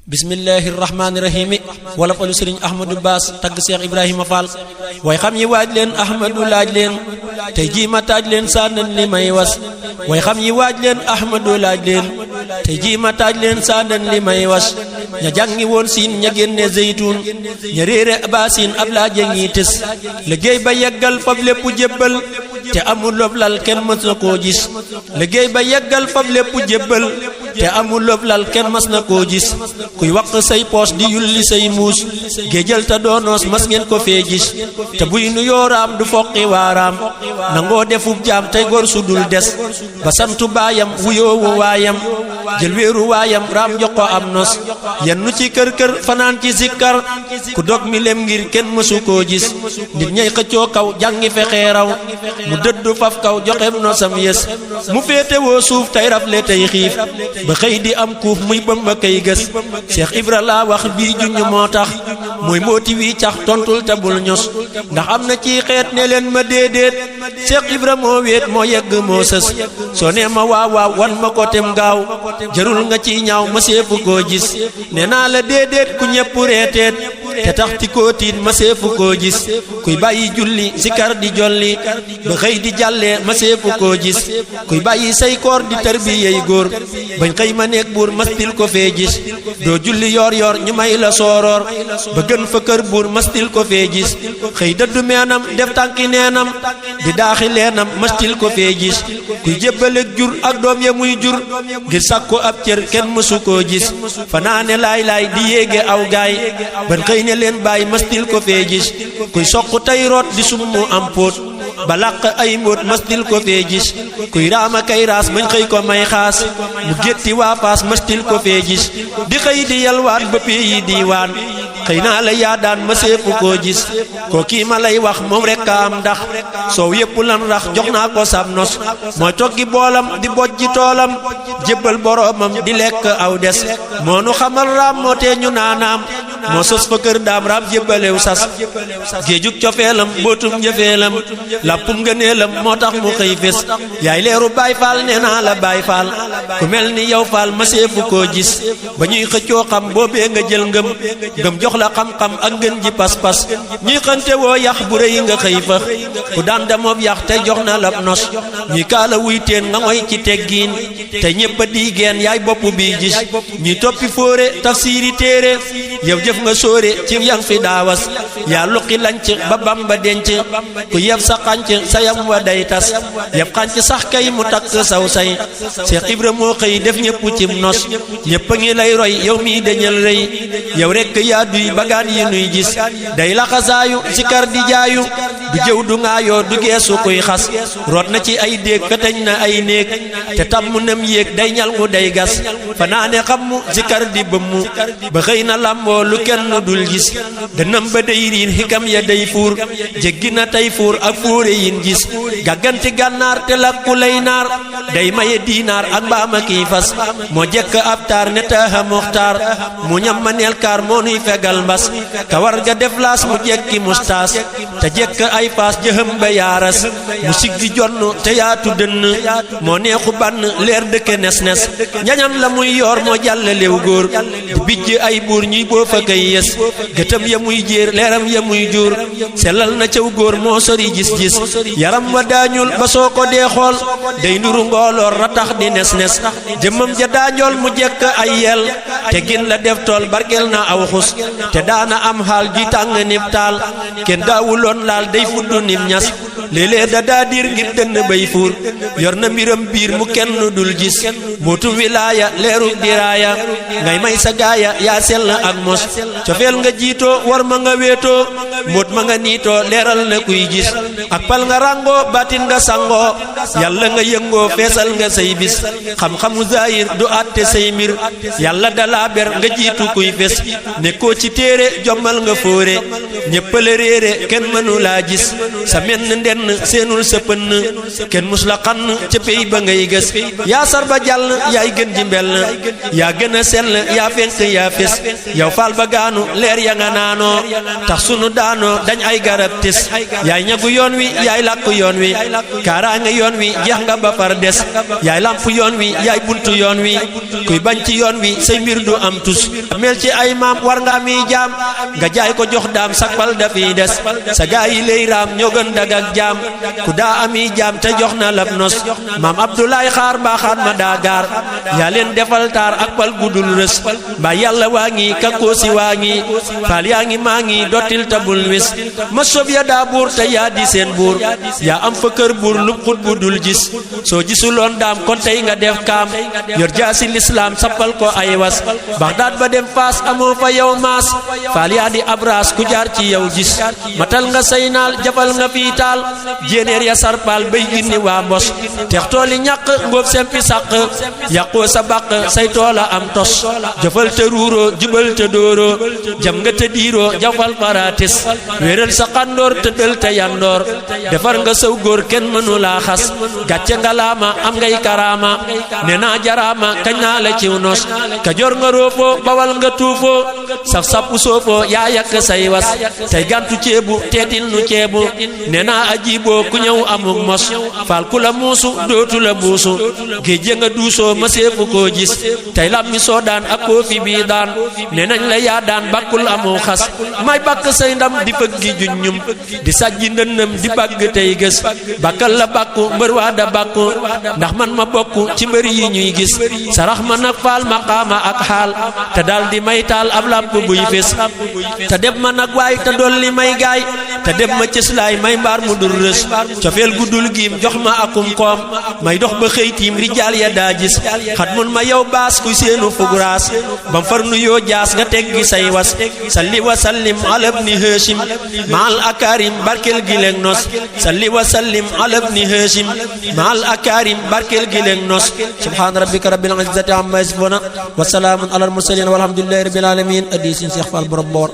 bismillahir rahmanir rahim wala falu serigne ahmadou bass tag cheikh ibrahima fall way xam yi waaj leen ahmadou laaj leen tay ji ma taaj leen sanan li may was way xam yi waaj leen ahmadou laaj leen tay ji ma taaj leen sanan li may was ña jangi won siin ña génne zeytun ña réere basin abla jangi tes liggéey ba yeggal fab lépp jébbal te amul lal kenn mës na koo gis liggéey ba yeggal fab lépp jébbal te amul lal kenn mas na koo gis kuy wax say poos di yulli say muus géejal ta doonoos mas ngeen ko fee gis te buy nu yooraam du foqi waaraam nangoo defub jaam tey gor su dul des ba santu baayam wuyoowu waayam jël wéeru waayam raam jox ko am nos yennu ci kër kër fanaan ci sikkar ku dog mi lem ngir kenn mësu koo gis nit ñay xëccoo kaw jàngi fexee raw mu dëddu faf kaw joxem nosam yes mu féetewoo suuf tey rafle tey xiif ba xëy di am kuuf muy Bamba kay gës Cheikh Ibra laa wax bii junñ moo tax mooy mbooti wi cax tontul te bul ños ndax am na ci xeet ne leen ma déedéet Cheikh Ibra moo wéet moo yegg moo sës soo nee ma waaw waaw wan ma ko tem gaaw jarul nga ci ñaaw ma seefu koo gis nee naa la déedéet ku ñepp reeteet te tax ti kootiin ma seefu koo gis kuy bàyyi julli sikar di jolli ba xëy di jàllee ma seefu koo gis kuy bàyyi say koor di tarbiyey góor bañ xëy ma nekk buur mastil ko fee gis doo julli yor yor ñu may la sooroor ba gën fa kër buur mastil ko fee gis xëy dëddu meenam def tànki neenam di daaxi leenam mastil ko fee gis kuy jébbaleeg jur ak doom ya muy jur ngir sàkko ab cër kenn mësu koo gis fanaane laay laay di yéege aw gaay ban xëy ne leen bàyyi mastil ko fee gis kuy soq tey root di summu am póot ba làq ay mbóot mastil ko fee gis kuy raama kay raas bañ xëy ko may xaas mu gétti waa paas mastil ko fee gis di xëy di yalwaan ba pee yi diiwaan xëy naa la yaa daan ma seefu koo gis koo kii ma lay wax moom rekk a am ndax soow yépp lan rax jox naa ko sab nos mooy toggi boolam di bojji toolam jébbal boroomam di lekk aw des moo nu xamal raam moo tee ñu naanaam moo sos fa kër daam raam jébbalew sas géejug cofeelam mbootum njëfeelam lappum ngëneelam moo tax mu xëy fés yaay leeru baay faal nee naa la baay faal ku mel ni yow faal ma seefu koo gis ba ñuy xëccoo xam boobee nga jël ngëm jox la xam-xam ak ngën ji pas-pas ñuy xante woo yax bu rëy nga xëy fa ku daan demoob yax te jox na la nos ñuy kaala wuy teen nga ngoy ci teggiin te ñépp a diigeen yaay bopp bi gis ñuy toppi fóore tafsiiri téere yow jëf nga sóore ci yang fi daawas yaa luqi lanc ba Bamba denc ku yeb sa xànc sa yam wa day tas yeb xànc sax kay mu takk saw say Cheikh Ibra moo xëy def ñépp cim nos ñépp a ngi lay roy yow mii dañal rëy yow rekk yaa duy bagaan yi nuy gis day laxasaayu sikar di jaayu du jëw du ngaayoo du geesu kuy xas root na ci ay déeg feteñ na ay néeg te tàmm nam yéeg day ñal mu day gas fanaane xam mu sikar di bëmmu ba xëy na làmboo lu kenn dul gis dënam ba day riin xikam ya day fuur jéggi na tey fuur ak fuure yin gis gàgganti gànnaar te lakku lay naar day maye diinaar ak mbaama kiy fas moo jekk ab taar ne taaxa muxtaar mu ñam ma neel kaar moo nuy fegal mbas kawar ga def laas mu jekki mustaas te jekk ay paas jëhëm ba yaaras mu siggi jonn te yaatu dënn moo neexu bann leer dëkke nes-nes ñañam la muy yoor moo jàllalew góor di bijj ay buur ñuy boo fa kay yes gëtëm ya muy jéer leeram ya muy jur sellal na caw góor moo sori gis-gis yaram wa daañul ba soo ko dee xool day nuru ngooloor ratax di nes-nes jëmmam ja daañool mu jekk ay yel te gin la def tool bargel na aw xus te daana am xaal ji tàng nib taal kenn daawuloon laal day fudd nib ñas léeg-léeg da daa diir ngir dënn bay fuur yor na mbiram biir mu kenn dul gis mootum wilaaya leeru diraaya ngay may sa gaaya yaa sell ak mos cofeel nga jiitoo war ma nga wéetoo moot ma nga niitoo leeral na kuy gis ak pal nga ràngoo baatin nga sangoo yàlla nga yëngoo feesal nga say bis xam-xamu zaahir du àtte say mbir yàlla dalaa ber nga jiitu kuy fes nekkoo ci téere jommal nga fóore ñéppale réere kenn mënu laa gis sa menn ndenn seenul sa pënn kenn mus la xann ca pey ba ngay gës yaa sar ba jàll yaay gën ji mbell yaa gën a sell yaa fenk yaa fes yow faal ba bagaanu leer ya nga naanoo tax sunu daanoo dañ ay garab tis yaay ñagu yoon wi yaay làkk yoon wi kaaraange yoon wi jeex nga ba far des yaay lamp yoon wi yaay buntu yoon wi kuy bañ ci yoon wi say mbir du am tus mel ci ay maam war nga ami jaam nga jaay ko jox daam sakpal dafiy des sa gaa yi lay raam ñoo gën dag ak jaam ku daa ami jaam te jox na lab nos maam Abdoulaye xaar mbaaxaan ma daa gaar yaa leen defal taar ak pal gudul rës mbaa yàlla waa ngi kankoosi waa ngi faal yaa ngi maa ngi dottil tabul wis ma sob ya daa buur te yaa di seen buur yaa am fa kër buur lu xut bu dul gis soo gisuloon daam kon tey nga def kaam yor jaasi lislaam sappal ko ay was Baxdaad ba dem Faas amoo fa yow maas faal yaa di abraas ku jaar ci yow gis matal nga say naal jafal nga fii taal jéenéer ya sarpaal bay ginni waa mbos teex tooli ñàq ngóob sempi sàq yàqoo sa bàq say toola am tos jëfal te ruuroo jubal te dóoroo jam nga te diiroo jafal paratis wéeral sa xandoor te dël te yandoor defar nga saw góor kenn mënu laa xas gàcce nga laama am ngay karaama ne naa jaraama kañ naa la ciw nos Kajoor nga roofoo Bawal nga tuufoo saf sappu soofoo yaa yàkk say was tey gantu ceebu teetil nu ceebu ne naa ajiiboo ku ñëw amuk mos faal ku la muusu dootu la buusu géej nga duusoo ma seefu koo gis tey lammi soo daan ak koo fi bii daan ne nañ la yaa daan bakkul amu xas may bakk say ndam di fëgg gi juññum di sajji ndënnam di bagg tey gës bakkal la bakku mbër waa da bakku ndax man ma bokk ci mbër yi ñuy gis sarax ma nag faal maqaama ak xaal te dal di may taal ab làmp buy fés te def ma nag waay te dolli may gaay te def ma cëslaay may mbaar mu dul rës cofeel guddul giim jox ma akum koom may dox ba xëytiim rijaal ya daa gis xat mun ma yow baas kuy seenu fugraas bam far nu yoo jaas nga teggi say was salli wa sallim ala ibni Hashim maal akarim barkel gi leen nos salli wa sallim ala ibni Hashim maal akarim barkel gi leen nos subhaana rabbika rabbil izzati amma yasifuna wa salaamun alal mursalin walhamdulillahi rabbil alamin addi sin Cheikh Fall borom boor